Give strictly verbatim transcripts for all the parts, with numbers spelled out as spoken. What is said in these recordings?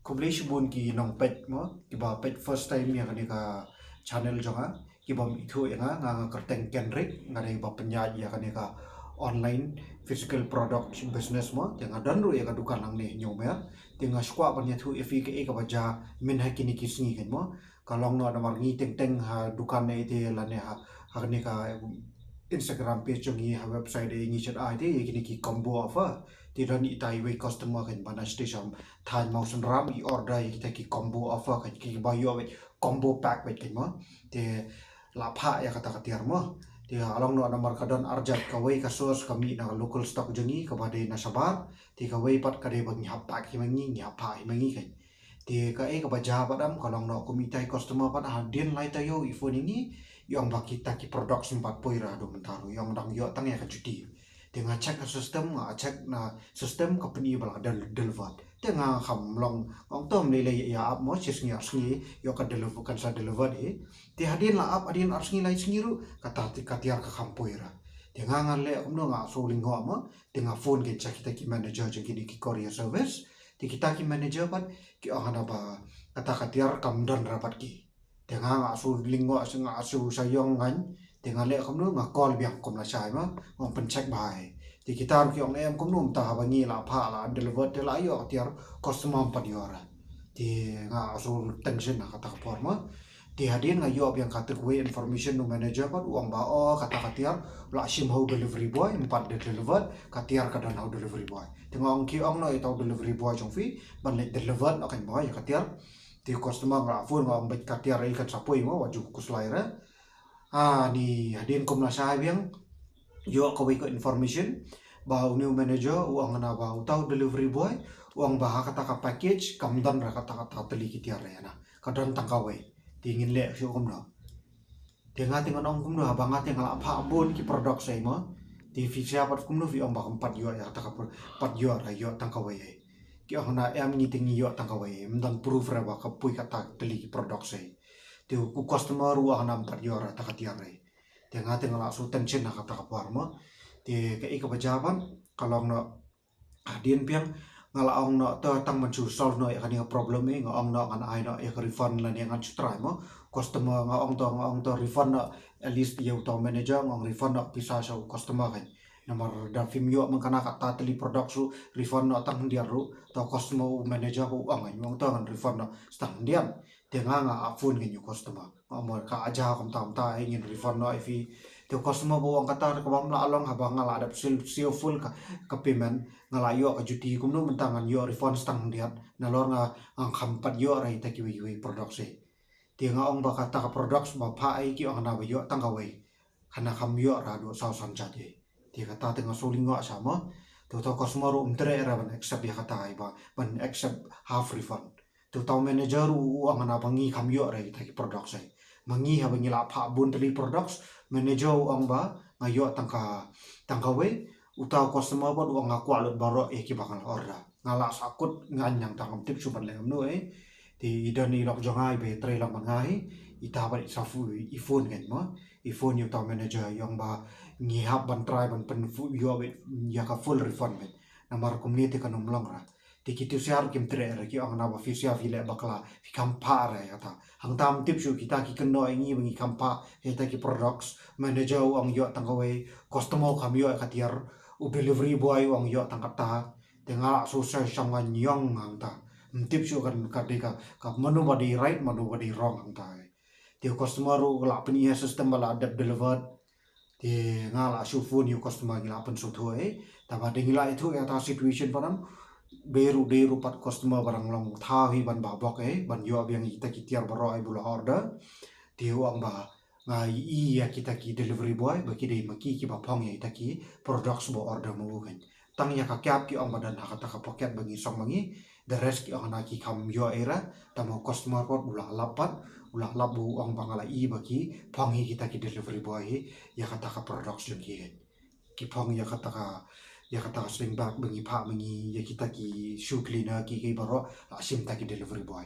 Khublei shibun ki nongpeit mo, kiba peit first time ïa kane ka channel jong nga, kiba ym ithuh ïa nga, nga nga kyrteng Kendrick, nga dei ba pynïaid ïa kane ka online physical product business mo, te nga don ruh ïa ka dukan hangne Hynñiewmer, te nga sngewkwah ban ïathuh ïa phi kaei kaba jia mynha kine ki sngi kein mo. Ka long noh namar ngi teng teng ha dukan ne te lane ha, ha kane ka Instagram page jong ngi, ha website ïa ngi shet ai te ïa kine ki combo offer. Te don itai iwei customer kein ba na station thaiñ Mawsynram i order ïa kita ki combo offer kein, kiba ïoh wei combo pack wei kein mo. Te la phah ïa kata ka tiar mo. Te ka long noh namar ka don arjat, kawei ka source ka mih na ka local stock jong ngi kaba dei na shabar. Te kawei pat ka dei ba ngi hap pack hi ma ngi, ngi hap phah hi ma ngi kein. Te kaei kaba jia pat em ka long noh kum itai customer pat hadien lai taïew i phone ïa ngi, i ong ba kita ki products ym pat poi ra haduh mynta ruh, i ong dang ïoh tang ïa ka juti. Te nga check na system, nga check na system ka pyni ba la del-, delivered. Te nga kham long, nga ong to ym lei lei ïa ap mo, shi sngi ar sngi ïoh ka deliver, kan sa delivered hi. Te hadien la ap, hadien ar sngi lai sngi ruh kata ka tiar ka kham poi ra. Te nga nga leh kumno, nga shu lyngngoh mo. Te nga phone kein sha kita ki manager jong kine ki courier service. Te kita ki manager pat ki ong hana ba kata ka tiar kam don ra bad ki. Te nga nga shu lyngngoh, nga shu shah ïong ngan. Te nga leh kumno, nga call biang kum lashai mo, nga ong pyncheck bha hi. Te kita ruh ki ong em kumno, mynta haba ngi la phah la deliver te la ïoh ka tiar, customer ym pat ïoh ra. Te nga shu tension ha kata ka por mo. Te hadien nga ïoh biang kata kawei information na u manager pat, u ong ba o kata ka tiar la shim ha u delivery boy, ym pat da deliver, ka tiar ka don ha u delivery boy. Te nga ong ki ong noh ïa uta u delivery boy jong phi ban leit deliver noh kein mo ïa ka tiar. Te u customer nga la phone, nga ong beit ka tiar ei kan sa poi mo, wat ju khuslai re. Ani hadien kum lashai biang ïoh kawei ka information ba une u manager u ong hana ba uta u delivery boy u ong ba ha kata ka package kam don ra kata, kata tylli ki tiar re hana, ka don tang kawei. Te ngin leh shuh kumno? Te nga te ngan ong kumno, haba nga te nga la phah bun ki products ei mo. Te phi sha pat kumno phi ong ba kam pat ïoh ïa kata ka pro-, pat ïoh ra, ïoh tang kawei ei. Ki ong hana em ngi te ngi ïoh tang kawei ei, ym don proof re ba ka poi kata tylli ki products ei. Te u customer ruh u ong hana ym pat ïoh ra kata ka tiar ei. Te nga te nga la shu tension ha kata ka por mo. Te kaei kaba jia pat ka long noh hadien biang nga la ong noh to tang ban shu solve noh ïa kane ka problem ei, nga ong noh ngan ai noh ïa ka refund lane ngan shu try mo. Customer nga ong to, nga ong to refund noh at least ïa uta u manager, nga ong refund noh pisa sha u customer kein. Namar da phim ïoh man kane kata tylli products ruh refund noh tang khyndiat ruh, uta u customer, u manager u ong, nga ong to ngan refund noh tang khyndiat. Te nga nga phone kein ïa u customer. Nga ong mo ka jia kumta kumta ei, ngin refund noh ïa phi. Te u customer ba u ong kata kaba ym lah long, haba nga la dep seal, seal full ka, ka payment, nga la ïoh ka juti, kumno mynta ngan ïoh refund tang khyndiat nalor nga, nga kham pat ïoh ra ïa kita kiwei kiwei products ei. Te nga ong ba kata ka products ba phah ei ki ong hana ba ïoh tang kawei, hana kham ïoh ra haduh saw san jait ei. Te kata te nga shu lyngngoh sha mo. Te uta u customer ruh um treh ra ban accept ïa kata ei ba ban accept half refund. Te uta u manager ruh u ong hana ba ngi kham ïoh ra kita ki products ei. Ma ngi haba ngi la phah bun tylli products, manager u ong ba nga ïoh tang ka, tang kawei, uta u customer pat u ong nga kwah lut baroh ïa kiba nga la order. Nga la sahkut ngan, nangta ngam tip shuh ban leh kumno ei. Te i don i lok jong nga iba trei lang bad nga hi, ita pat i sa pho-, i phone kein mo. I phone ïa uta u manager, i ong ba ngi hap ban try ban pyn-, pho-, ïoh ïa ka full refund kein. Namar kumne te kan ym long ra. Te kito sha ruh kim treh re, ki ong hana ba phi sha phi leh bakla, phi kham phah re ïa kata. Hangta ym tip shuh kita ki kynnoh ïa ngi ba ngi kham phah ïa kita ki products. Manager u ong ïoh tang kawei, customer u kham ïoh ïa ka tiar, u delivery boy u ong ïoh tang kata. Te nga la shu shah shong ngan ïong hangta. Ym tip shuh kan ka dei ka, ka mano ba dei right, mano ba dei wrong hangta. Te u customer ruh la pyni ha system ba la dep delivered. Te nga la shu phone ïa u customer, ngi la pynsngewthuh ei. Te ba dei ngi la ïathuh ïa kata situation pat em, dei ruh, dei ruh pat customer ba dang long thaw hi ban bha bok ei, ban ïoh biang ïa kita ki tiar baroh ei ba u la order. Te u ong ba nga ïohi ïa kita ki delivery boy ba ki dei ma ki kiba phong ïa kita ki products ba u order ma u kein. Tang ïa ka cap ki ong ba don ha kata ka pocket ba ngi song ma ngi. The rest ki ong hana ki kham ïoh ei re. Tangba u customer pat u la lap pat, u la lap, u ong ba nga la ïohi ba ki phong hi kita ki delivery boy hi ïa kata ka products jong ki kein. Ki phong ïa kata ka, ïa kata ka sling bag ba ngi phah ma ngi, ïa kita ki shoe cleaner, ki, ki baroh la shim da ki delivery boy.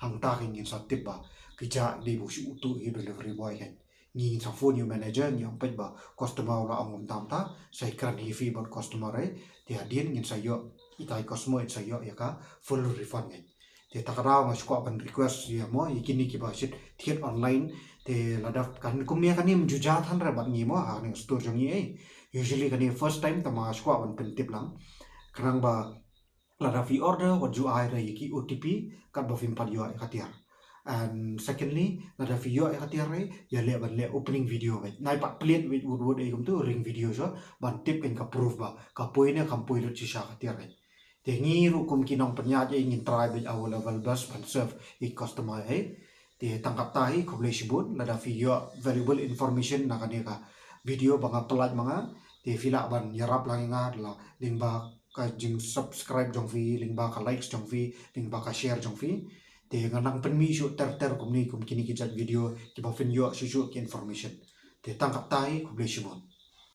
Hangta kein ngin sa tip ba ki jia dei ba u shu utu hi delivery boy kein. Ngi ngin sa phone ïa u manager, ngi ong peit ba customer u la ong kumta kumta, sa ïakren hi phi bad customer ei. Te hadien ngin sa ïoh, ita i customer in sa ïoh ïa ka full refund kein. Te ta ka daw nga shu kwah ban request ïa mo ïa kine kiba shit ticket online. Te lada kan kum ïa kane mynjur jia than re bad ngi mo ha kane ka store jong ngi ei. Usually kane first time tang ma nga shu kwah ban pyntip lang. Khnang ba lada phi order wat ju ai re ïa ki O T P katba phim pat ïoh ïa ka tiar. And secondly, lada phi ïoh ïa ka tiar re, ïa leh ban leh opening video beit. Nai pat plie beit wut wut ei kumtu, ring video shuwa ban tip keiñ ka proof ba ka poi ne kam poi lut shisha ka tiar re. Te ngi ruh kum ki nongpynïaid ei ngin try beit our level best ban serve ïa ki customer ei. Te tang katta hi, khublei shibun. Lada phi ïoh valuable information na kane ka video ba nga pyllait ma nga, te phi lah ban ïarap lang ïa nga lyngba ka jingsubscribe jong phi, lyngba ka likes jong phi, lyngba ka share jong phi. Te ngan nang pynmih shuh ter ter kumne kum kine ki jait video kiba phin ïoh shuh shuh ki information. Te tang katta hi, khublei shibun.